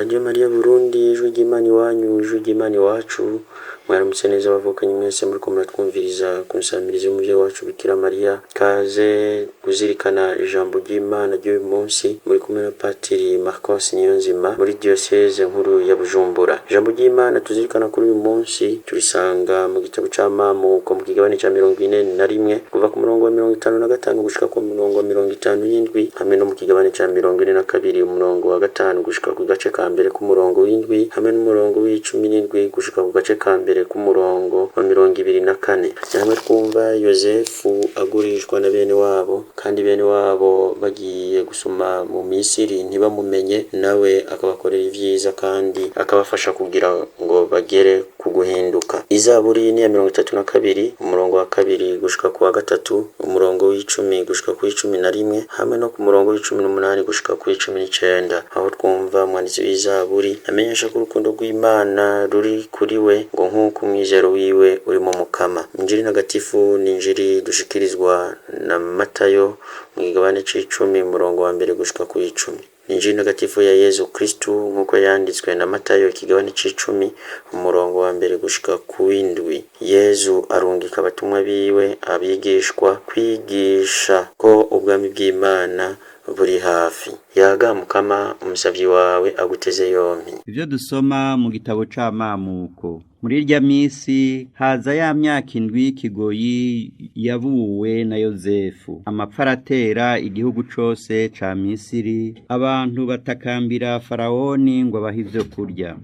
Radio Maria Burundi, ijwi ry'Imana iwanyu, ijwi ry'Imana iwacu. Mwaramutse neza abavukanyi mwese muriko muratwumviriza ku nsamirizi y'umuvyeyi wacu Bikira Mariya. Kaze kuzirikana ijambo ry'Imana ry'uyu munsi, muri kumwe na Patiri Marcos Niyonzima muri Diocese nkuru ya Bujumbura. Ijambo ry'Imana tuzirikana kuri uyu munsi turisanga mu gitabo c'amamuko mu kigabane ca 41, kuva ku murongo wa 55 gushika ku murongo wa 57, hamwe no mu kigabane ca 42 umurongo wa 5 gushika ku gace ka mbere k'umurongo w'indwi, hamwe n'umurongo w'17 gushika ku gace ka mbere k'umurongo wa 24. Namwe twumva Yozefu agurishwa na bene wabo, kandi bene wabo bagiye gusoma mu Misiri ntibamumenye, nawe akabakorera ivyiza kandi akabafasha kugira ngo bagere ku guhinduka. Izaburi ni ya 32 umurongo wa 2 gushika ku wa 3, umurongo w'10 gushika ku w'11, hamwe no ku murongo w'18 gushika ku w'19, aho twumva umwanditsi w'Izaburi amenyesha ko urukundo rw'Imana ruri kuri we, ngo nk'uko umwizero wiwe uri mu Mukama. Injiri ntagatifu ni injiri dushikirizwa na Matayo mu kigabane c'icumi, umurongo wa 1 gushika ku 10. Injiri ntagatifu ya Yezu Kristu nk'uko yanditswe na Matayo, ikigabane c'icumi, umurongo wa 1 gushika ku w'7. Yezu arungika abatumwa biwe abigishwa kwigisha ko ubwami bw'Imana buri hafi. Yaga Mukama, umusavyi wawe aguteze yompi. Ivyo dusoma mu gitabo c'amamuko. Muri irya misi haza ya myaka 7 y'ikigoyi yabuwe na Yozefu. Amapfa aratera igihugu cose ca Misiri, abantu batakambira Farawoni ngo abahe ivyo kurya.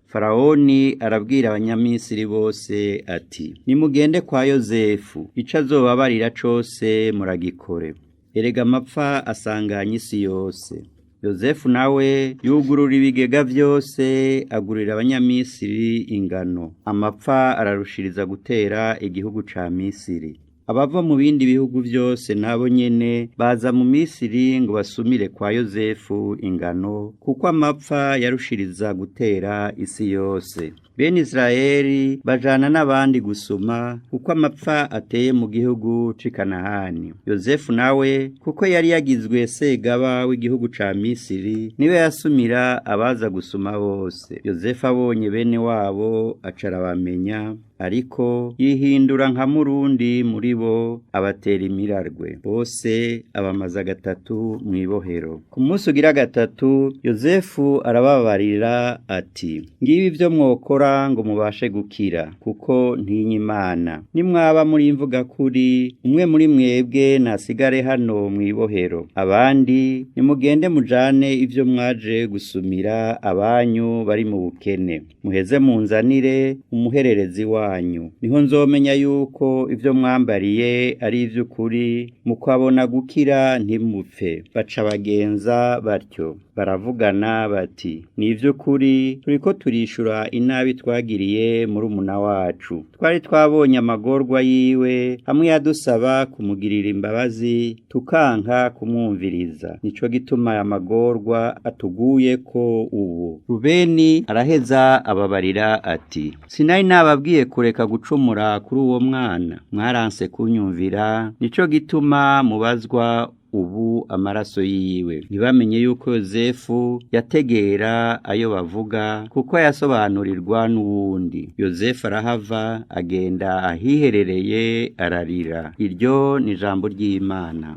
Farawoni arabwira abanyamisiri bose ati: nimugende kwa Yozefu, ico azobabarira cose muragikore. Erega amapfa asanganya isi yose. Yozefu nawe yugurura ibigega vyose, agurira abanyamisiri ingano. Amapfa ararushiriza gutera igihugu ca Misiri. Abava mu bindi bihugu vyose nabo nyene baza mu Misiri ngo basumire kwa Yozefu ingano, kuko amapfa yarushiriza gutera isi yose. Bene Israeli bajana n'abandi gusuma, kuko amapfa ateye mu gihugu c'i Kanahani. Yozefu nawe, kuko yari yagizwe segaba w'igihugu ca Misiri, niwe yasumira abaza gusuma bose. Yozefu abonye bene wabo aca arabamenya, ariko yihindura nka murundi muri bo, abatera imirarwe. Bose abamaza 3 mw'ibohero. Ku munsi ugira 3, Yozefu arababarira ati: ngibi ivyo mwokora ngo mubashe gukira, kuko ntinya Imana. Nimwaba muri imvuga kuri, umwe muri mwebwe nasigare hano mw'ibohero, abandi nimugende mujane ivyo mwaje gusumira abanyu bari mu bukene, muheze munzanire umuhererezi wanyu, niho nzomenya yuko ivyo mwambariye ari ivy'ukuri, mukabona gukira ntimupfe. Baca bagenza batyo, baravugana bati: ni ivy'ukuri turiko turishura inabi twagiriye murumuna wacu. Twari twabonye amagorwa yiwe, hamwe yadusaba kumugirira imbabazi tukanka kumwumviriza. Nico gituma aya magorwa atuguye ko ubu. Rubeni araheza ababarira ati: sinari nababwiye kureka gucumura kuri uwo mwana, mwaranse kunyumvira, nico gituma mubazwa ubu amaraso yiwe. Ntibamenye yuko Yozefu yategera ayo bavuga, kuko yasobanurirwa n'uwundi. Yozefu arahava agenda ahiherereye ararira. Iryo ni ijambo ry'Imana.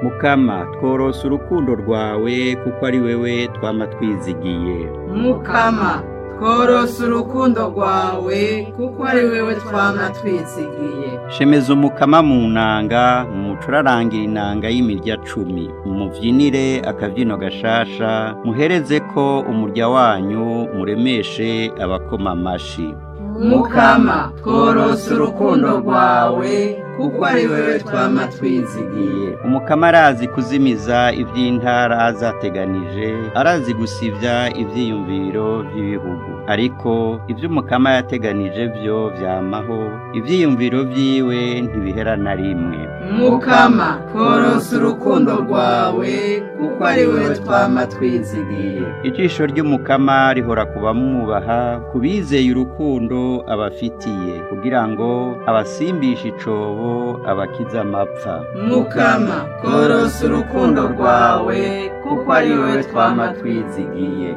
Mukama, tworose urukundo rwawe, kuko ari wewe twama twizigiye. Mukama, tworose urukundo rwawe, kuko ari wewe twama twizigiye. Shemeza Umukama mu nanga, mumucurarangira inanga y'imirya 10, mumuvyinire akavyino gashasha, muhereze ko umurya wanyu, muremeshe abakoma amashi. Mukama, tworose urukundo rwawe, kuko ari wewe twama twizigiye. Umukama arazi kuzimiza ivy'intara zateganije, arazi gusivya ivyiyumviro vy'ibihugu. Ariko ivyo Umukama yateganije vyo vyamaho, ivyiyumviro vyiwe ntibihera na rimwe. Mukama, tworose urukundo rwawe, kuko ari wewe twama twizigiye. Ijisho ry'Umukama rihora ku bamwubaha, ku bizeye urukundo abafitiye, kugira ngo abasimbishe icobo, abakize amapfa. Mukama, tworose urukundo rwawe, kuko ari wewe twama twizigiye.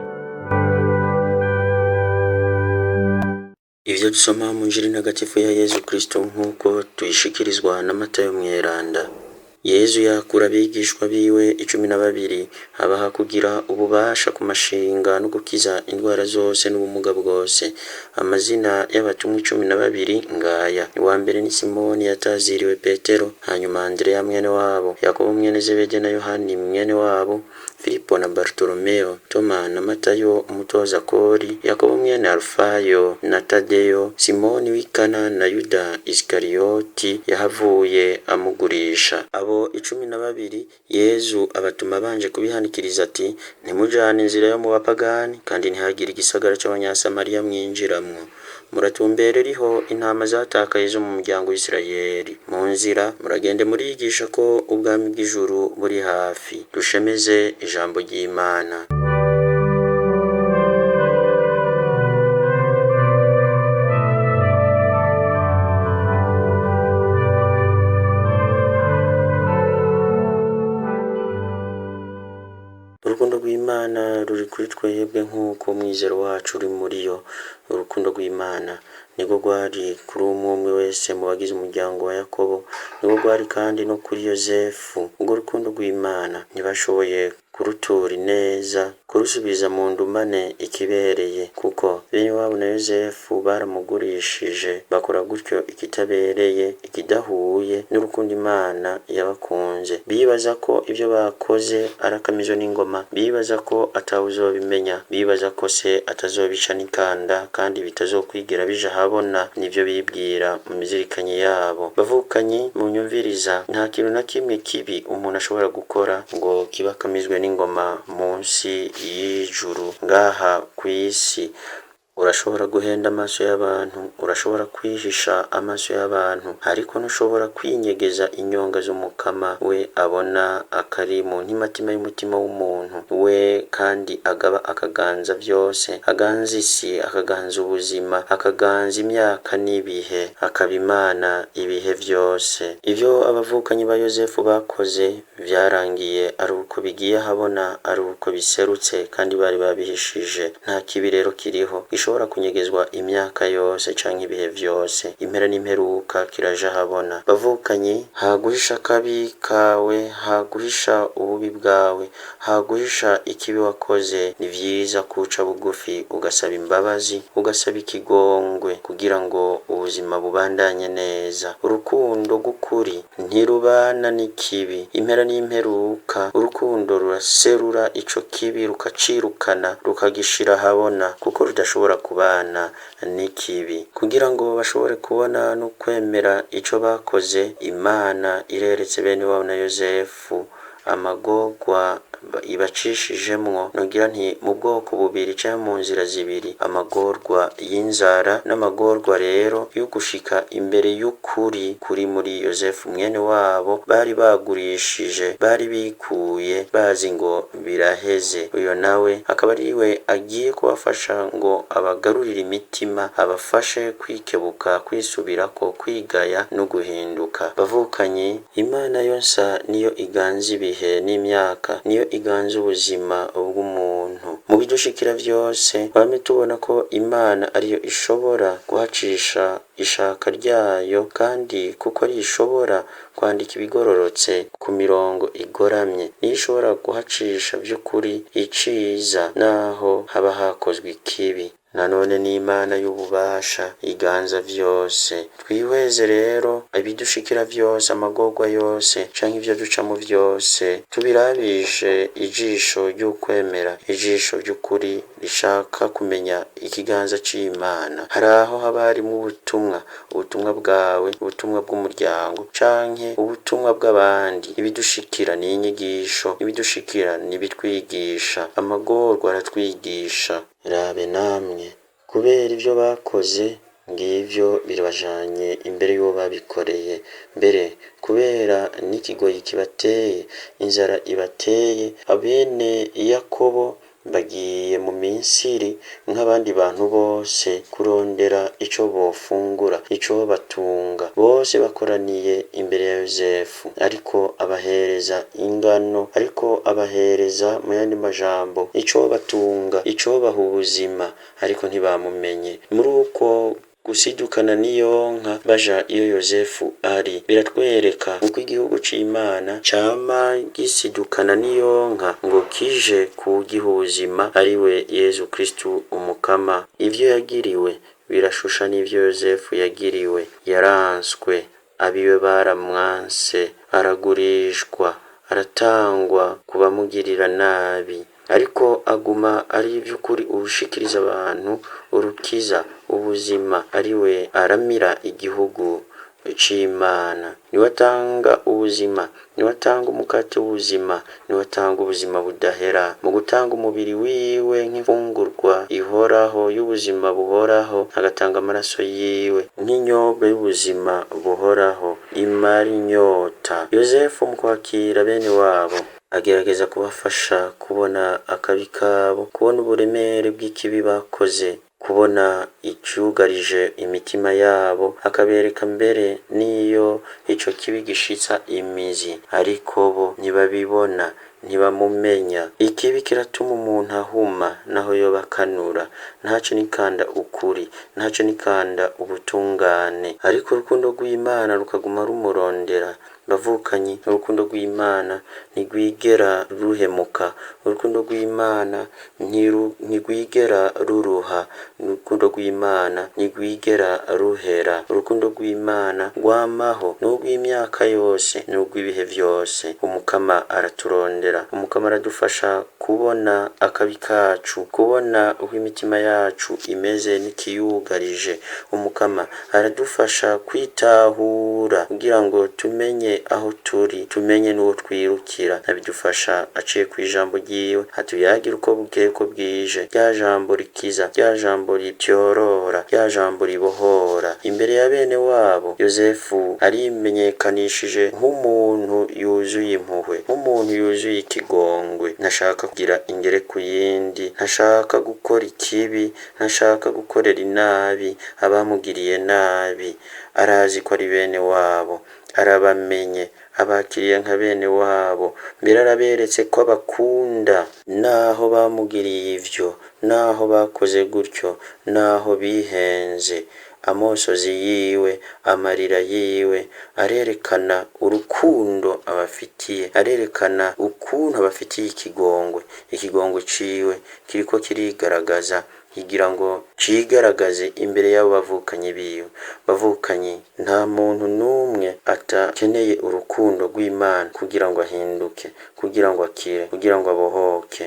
Ivyo dusoma mu Njiri ntagatifu ya Yezu Kristo nk'uko tuyishikirizwa na Matayo Mweranda. Yezu yakura abigishwa biwe 12, abaha kugira ububasha ku mashinga no gukiza indwara zose n'ubumuga bwose. Amazina y'abatumwa 12 ngaya: uwa mbere ni Simoni yataziriwe Petero, hanyuma Andereya mwene wabo, Yakobo mwene Zebede na Yohani mwene wabo, Filipo na Bartolomeo, Toma na Matayo umutoza kori, Yakobo mwene Alufayo na Tadeyo, Simoni w'Ikana na Yuda Isikariyoti yahavuye amugurisha. Abo 12 Yezu abatuma abanje kubihanikiriza ati: ntimujane inzira yo mu bapagani, kandi ntihagire igisagara c'Abanyasamariya mwinjiramwo. Muratumbere riho intama zatakaye zo mu muryango w'Isirayeli. Mu nzira muragende murigisha ko ubwami bw'ijuru buri hafi. Dushemeze ijambo ry'Imana. Urukundo rw'Imana ruri kuri twebwe nk'uko umwizero wacu uri muri yo. Urukundo rw'Imana nirwo rwari kuri umwe umwe wese mu bagize umuryango wa Yakobo, nirwo rwari kandi no kuri Yozefu. Urwo rukundo rw'Imana ntibashoboye kurutura ineza, kurusubiza mu ndumane ikibereye, kuko bene wabo na Yozefu baramugurishije, bakora gutyo ikitabereye, ikidahuye n'urukundo Imana yabakunze. Bibaza ko ivyo bakoze ari akamizo n'ingoma, bibaza ko atawuzobimenya, bibaza ko se atazobica n'ikanda kandi bitazokwigira bija ahabona, nivyo bibwira mu mizirikanyi yabo. Bavukanyi, munyumviriza, nta kintu na kimwe kibi umuntu ashobora gukora ngo kibakamizwe n'ingoma munsi y'ijuru ngaha kw'isi. Urashobora guhenda amaso y'abantu, urashobora kwihisha amaso y'abantu, ariko ntushobora kwinyegeza inyonga z'Umukama. We abona akari mu ntimatima y'umutima w'umuntu, we kandi agaba akaganza vyose, aganza isi, akaganza ubuzima, akaganza imyaka n'ibihe, akaba Imana ibihe vyose. Ivyo abavukanyi ba Yozefu bakoze vyarangiye ari uko bigiye ahabona, ari uko biserutse, kandi bari babihishije. Nta kibi rero kiriho gishobora kunyegezwa imyaka yose canke ibihe vyose. Impera n'imperuka kiraja ahabona. Bavukanyi, haguhisha akabi kawe, haguhisha ububi bwawe, haguhisha ikibi wakoze, ni vyiza kuca bugufi ugasaba imbabazi, ugasaba ikigongwe, kugira ngo ubuzima bubandanye neza. Urukundo rw'ukuri ntirubana n'ikibi. Impera n'imperuka urukundo ruraserura ico kibi, rukacirukana, rukagishira ahabona, kuko rudashobora kubana n'ikibi. Kugira ngo bashobore kubona no kwemera ico bakoze, Imana ireretse bene wabo na Yozefu amagorwa ibacishijemwo. Nogira nti mu bwoko bubiri canke mu nzira zibiri: amagorwa y'inzara n'amagorwa rero yo gushika imbere y'ukuri kuri muri Yozefu mwene wabo bari bagurishije, bari bikuye bazi ngo biraheze. Uyo nawe akaba ariwe agiye kubafasha ngo abagarurire imitima, abafashe kwikebuka, kwisubirako, kwigaya no guhinduka. Bavukanyi, Imana yonsa niyo iganza ibihe n'imyaka, niyo iganza ubuzima bw'umuntu. Mu bidushikira vyose bame tubona ko Imana ariyo ishobora guhacisha ishaka ryayo, kandi kuko ariyo ishobora kwandika ibigororotse ku mirongo igoramye, niyo ishobora guhacisha vy'ukuri iciza naho haba hakozwe ikibi. Nanone ni Imana y'ububasha iganza vyose. Twihweze rero ibidushikira vyose, amagorwa yose canke ivyo ducamo vyose, tubirabishe ijisho ry'ukwemera, ijisho ry'ukuri rishaka kumenya ikiganza c'Imana. Hari aho haba harimwo ubutumwa, ubutumwa bwawe, ubutumwa bw'umuryango canke ubutumwa bw'abandi. Ibidushikira ni inyigisho, ibidushikira ni ibitwigisha, amagorwa aratwigisha. Rabe namwe Kubera ivyo bakoze, ngivyo birabajanye imbere y'uwo babikoreye. Mbere kubera n'ikigoyi kibateye, inzara ibateye, abene Yakobo bagiye mu Misiri nk'abandi bantu bose kurondera ico bofungura, ico batunga. Bose bakoraniye imbere ya Yozefu, ariko abahereza ingano, ariko abahereza mu yandi majambo ico batunga, ico baha ubuzima, ariko ntibamumenye. Muri uko gusidukana n'iyonka baja iyo Yozefu ari, biratwereka uko igihugu c'Imana cama gisidukana n'iyonka ngo kije kugiha ubuzima, ari we Yezu Kristu Umukama. Ivyo yagiriwe birashusha n'ivyo Yozefu yagiriwe. Yaranswe, abiwe baramwanse, aragurishwa, aratangwa ku bamugirira nabi, ariko aguma ari ivy'ukuri uwushikiriza abantu urukiza, ubuzima, ari we aramira igihugu c'Imana. Niwe atanga ubuzima, niwe atanga umukate w'ubuzima, niwe atanga ubuzima budahera. Mu gutanga umubiri wiwe nk'imfungurwa ihoraho y'ubuzima buhoraho, agatanga amaraso yiwe nk'inyobwa y'ubuzima buhoraho imara inyota. Yozefu mu kwakira bene wabo agerageza kubafasha kubona akabi kabo, kubona uburemere bw'ikibi bakoze, kubona icugarije imitima yabo, akabereka mbere n'iyo ico kibi gishitsa imizi, ariko bo ntibabibona, ntibamumenya. Ikibi kiratuma umuntu ahuma naho yoba akanura, ntaco nikanda ukuri, ntaco nikanda ubutungane, ariko urukundo rw'Imana rukaguma rumurondera. Bavukanyi, urukundo rw'Imana ntirwigera ruhemuka, urukundo rw'Imana ntirwigera ruruha, urukundo rw'Imana ntirwigera ruhera, urukundo rw'Imana rwamaho n'urw'imyaka yose n'urw'ibihe vyose. Umukama araturondera, Umukama aradufasha kubona akabi kacu, kubona uko imitima yacu imeze n'ikiyugarije. Umukama aradufasha kwitahura kugira ngo tumenye aho turi, tumenye n'uwo twirukira. Abidufasha aciye kw'ijambo ryiwe, atuyagira uko bukeye uko bwije, rya jambo rikiza, rya jambo rityorora, rya jambo ribohora. Imbere ya bene wabo, Yozefu arimenyekanishije nk'umuntu yuzuye impuhwe, nk'umuntu yuzuye ikigongwe. Ntashaka kugira ingere ku yindi, ntashaka gukora ikibi, ntashaka gukorera inabi abamugiriye nabi. Arazi ko ari bene wabo, arabamenye, abakiriye nka bene wabo, mbere araberetse ko abakunda, naho bamugiriye ivyo, naho bakoze gutyo, naho bihenze. Amosozi yiwe, amarira yiwe arerekana urukundo abafitiye, arerekana ukuntu abafitiye ikigongwe. Ikigongwe ciwe kiriko kirigaragaza kugira ngo cigaragaze imbere y'abo bavukanyi biwe. Bavukanyi, nta muntu n'umwe atakeneye urukundo rw'Imana kugira ngo ahinduke, kugira ngo akire, kugira ngo abohoke.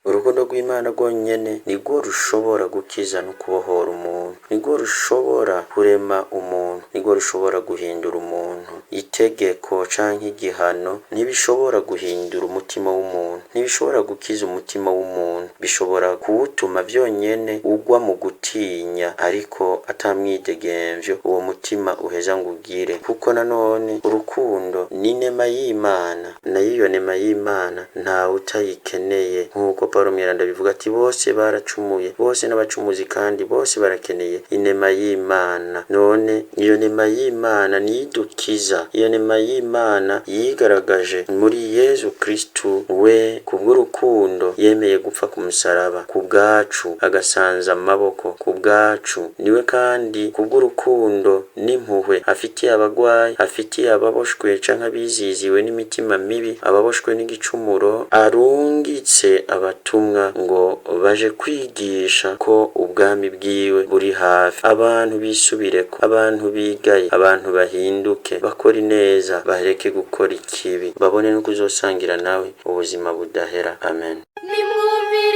Urukundo rw'Imana rwonyene nirwo rushobora gukiza no kubohora umuntu, nirwo rushobora kurema umuntu, nirwo rushobora guhindura umuntu. Itegeko canke igihano ntibishobora guhindura umutima w'umuntu, ntibishobora gukiza umutima w'umuntu, bishobora kuwutuma vyonyene ugwa mu gutinya, ariko ata mwidegemvyo uwo mutima uheza ngo ugire. Kuko nanone urukundo ni inema y'Imana, nayo iyo nema y'Imana ntawe utayikeneye, nk'uko Paulo Mweranda abivuga ati bose baracumuye, bose n'abacumuzi kandi bose barakeneye inema y'Imana. None iyo nema y'Imana niyo idukiza, iyo nema y'Imana yigaragaje muri Yezu Kristu, we kubw'urukundo yemeye gupfa ku musaraba ku bwacu, agasanza amaboko ku bwacu. Niwe kandi kubw'urukundo n'impuhwe afitiye abagwayi, afitiye ababoshwe canke abiziziwe n'imitima mibi, ababoshwe n'igicumuro, arungitse abatumwa ngo baje kwigisha ko ubwami bwiwe buri hafi. Abantu bisubireko, abantu bigaye, abantu bahinduke, bakore ineza, bareke gukora ikibi, babone no kuzosangira nawe ubuzima budahera. Amen. Nimwumvirize.